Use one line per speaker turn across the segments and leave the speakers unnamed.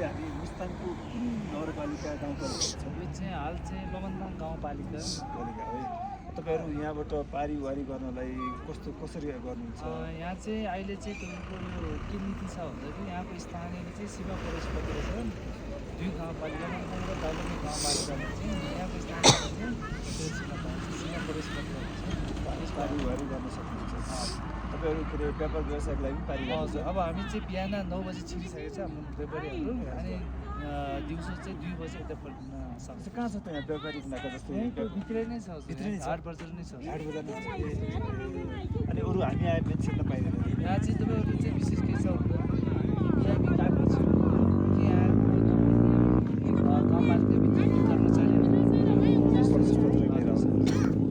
हामी मुस्ताङको कुन नगरपालिका गाउँपालिका
यो चाहिँ हाल चाहिँ लमनदाङ गाउँपालिका
पालिका है तपाईँहरू यहाँबाट पारिवारी गर्नलाई कसरी गर्नुहुन्छ
यहाँ चाहिँ अहिले चाहिँ तपाईँको यो के नीति छ भन्दाखेरि यहाँको स्थानीयले चाहिँ सीमा प्रवेश पत्र छ दुई गाउँपालिका लमनदाङ र दार्जिलिङ गाउँपालिकाले चाहिँ यहाँको स्थानीयले चाहिँ सीमा प्रवेश पत्र हुन्छ
पारिवारी गर्न सक्नुहुन्छ तपाईँहरू के अरे व्यापार व्यवसायको लागि पारि
हजुर अब हामी चाहिँ बिहान 9 बजी छिरिसकेको छ हाम्रो व्यापारीहरू अनि दिउँसो चाहिँ 2 बजी यता फर्किन सक्छ
कहाँ छ त यहाँ व्यापारिक नाका जस्तै
भित्रै नै छ
भित्रै नै छ?
हाट बजार नै छ
8 बजार नै छ। अनि अरू हामी आए पनि छिर्न पाइँदैन
यहाँ चाहिँ तपाईँहरू चाहिँ विशेष के छ भन्दाखेरि बिहामी काट्नु छ कि यहाँ गाउँपालिकाभित्र कर्मचारीहरू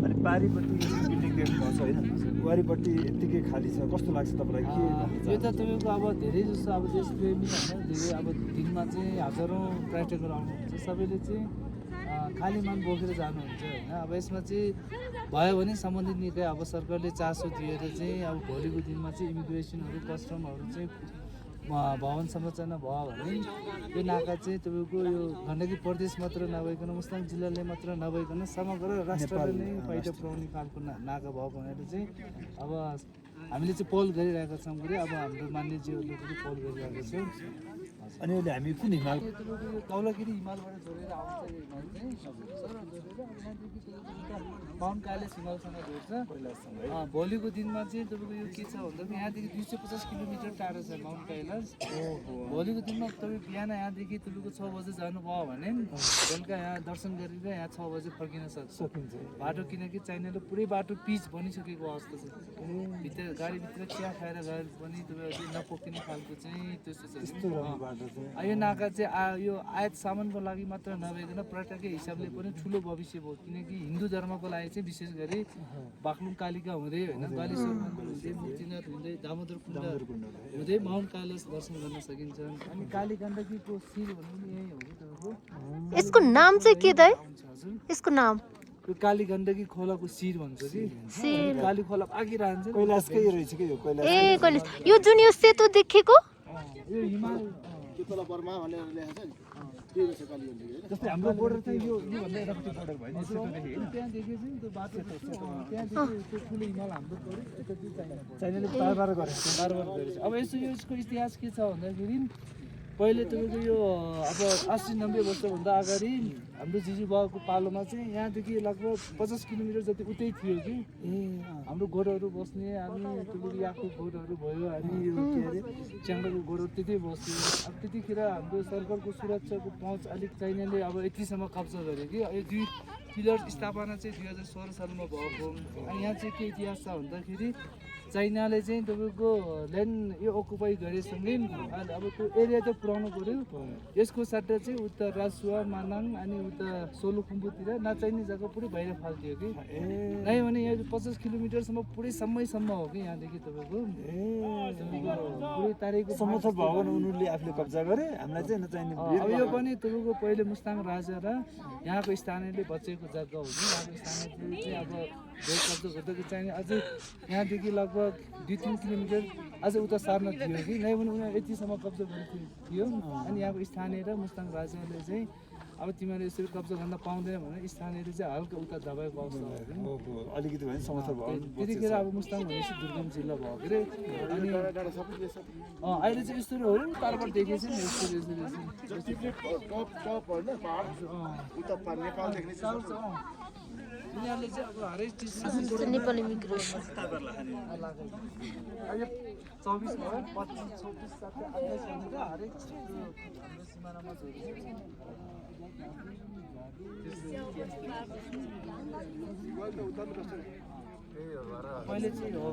अनि पारिपट्टि बिल्डिङ देख्नु भएको छ होइन वारिपट्टि यत्तिकै खाली छ कस्तो लाग्छ तपाईँलाई के
यो त तपाईँको अब धेरै जस्तो अब देशप्रेमी होइन धेरै अब दिनमा चाहिँ हजारौँ पर्यटकहरू आउनुहुन्छ सबैले चाहिँ खाली मन बोकेर जानुहुन्छ होइन अब यसमा चाहिँ भयो भने सम्बन्धित निकाय अब सरकारले चासो दिएर चाहिँ अब भोलिको दिनमा चाहिँ इमिग्रेसनहरू कस्टमहरू चाहिँ भवन संरचना भयो भने यो नाका चाहिँ तपाईँको यो गण्डकी प्रदेश मात्र नभइकन मुस्ताङ जिल्लाले मात्र नभइकन समग्र राष्ट्रले नै फाइदा पुऱ्याउने खालको नाका भयो भनेर चाहिँ अब हामीले चाहिँ पहल गरिरहेका छौँ कि अब हाम्रो मान्यज्यूहरूले पनि पहल गरिरहेका छौँ
अनि अहिले हामी कुन हिमाल
तपाईँको यो तौलागिरी हिमालबाट जोडेर आउँछ यो हिमाल चाहिँ सर जोडेर यहाँदेखि माउन्ट काले हिमालसँग जोड्छ भोलिको दिनमा चाहिँ तपाईँको यो के छ भन्दाखेरि यहाँदेखि 250 किलोमिटर टाढो छ माउन्ट कैलाश भोलिको दिनमा तपाईँ बिहान यहाँदेखि तपाईँको 6 बजे जानुभयो भने बेलुका यहाँ दर्शन गरेर यहाँ 6 बजे फर्किन सकिन्छ बाटो किनकि चाइनाले पुरै बाटो पिच बनिसकेको अवस्था छ भित्र गाडीभित्र चिया खाएर गए पनि तपाईँहरूले नपोकिने खालको चाहिँ त्यस्तो छ यो नाका चाहिँ यो आयात सामानको लागि मात्र नभइकन पर्यटककै हिसाबले पनि ठुलो भविष्य भयो किनकि हिन्दू धर्मको लागि चाहिँ विशेष गरी बागलुङ कालिका हुँदै होइन गालेश्वर मन्दिर हुँदै मुक्तिनाथ हुँदै दामोदर कुण्ड हुँदै माउन्ट कैलाश दर्शन गर्न सकिन्छ अनि काली गण्डकीको शिर भन्नु पनि यही हो कि तपाईँको
इसको नाम चाहिँ के दाइ
हजुर
इसको नाम
यो काली गण्डकी खोलाको शिर भन्छ कि
शिर
काली खोला आगिरहन्छ
कैलाशकै रहेछ कि यो कैलाश
ए कैलाश यो जुन यो सेतो देखेको
यो हिमाल
जस्तै हाम्रो बोर्डर चाहिँ यो भन्दा यतापट्टि बोर्डर भयो नि सेतोदेखि होइन
त्यहाँ देखेको नि त्यो बाटो त्यहाँदेखि त्यो ठुलो हिमाल हाम्रो पऱ्यो यता चाहिँ चाइना
चाइनाले बार गरेको छ
बार गरेछ अब यसको इतिहास के छ भन्दाखेरि पहिले तपाईँको यो अब 80-90 वर्षभन्दा अगाडि हाम्रो जिजु बाबाको पालोमा चाहिँ यहाँदेखि लगभग 50 किलोमिटर जति उतै थियो कि हाम्रो गोरुहरू बस्ने हामी तपाईँको याकको गोरुहरू भयो हामी यो के अरे च्याङ्डाको गोरुहरू त्यतै बस्थ्यो अब त्यतिखेर हाम्रो सरकारको सुरक्षाको पहुँच अलिक चाइनाले अब यतिसम्म कब्जा गर्यो कि यो 2 पिलर स्थापना चाहिँ 2016 सालमा भएको अनि यहाँ चाहिँ के इतिहास छ भन्दाखेरि चाइनाले चाहिँ तपाईँको ल्यान्ड यो अकुपाई गरेसँगै अब त्यो एरिया चाहिँ पुऱ्याउनु पऱ्यो यसको सट्टा चाहिँ उता राजुवा मानाङ अनि उता सोलुखुम्बुतिर नचाहिने जग्गा पुरै बाहिर फाल्थ्यो कि नै भने यहाँ 50 किलोमिटरसम्म पुरै समयसम्म हो कि यहाँदेखि तपाईँको पुरै तारेको
समर्थक भवन उनीहरूले आफूले कब्जा गरे हामीलाई चाहिँ नचाहिने
अब यो पनि तपाईँको पहिले मुस्ताङ राजा र यहाँको स्थानीयले बचेको जग्गा हो कि यहाँको स्थानीयले चाहिँ अब कब्जा गर्दाखेरि चाहिने अझै यहाँदेखि लगभग 2-3 किलोमिटर अझै उता सार्न थियो कि नै भने उनीहरू यतिसम्म कब्जा गरेको थियो अनि यहाँको स्थानीय र मुस्ताङ राजाले चाहिँ अब तिमीहरू यसरी कब्जा गर्न पाउँदैन भनेर स्थानीयले चाहिँ हल्का उता दबाएको अवस्था भयो कि
अलिकति भयो समर्थक भवन
त्यतिखेर अब मुस्ताङ भनेपछि दुर्गम जिल्ला भयो के अरे अनि अहिले चाहिँ यस्तो हो नि तारबाट देखेको छ नि यस्तो यिनीहरूले चाहिँ अब हरेक चिज
नेपाल इमिग्रेसन
24 भयो 25 26 27 28 भनेर हरेक चिज हाम्रो सिमानामा पहिले चाहिँ हो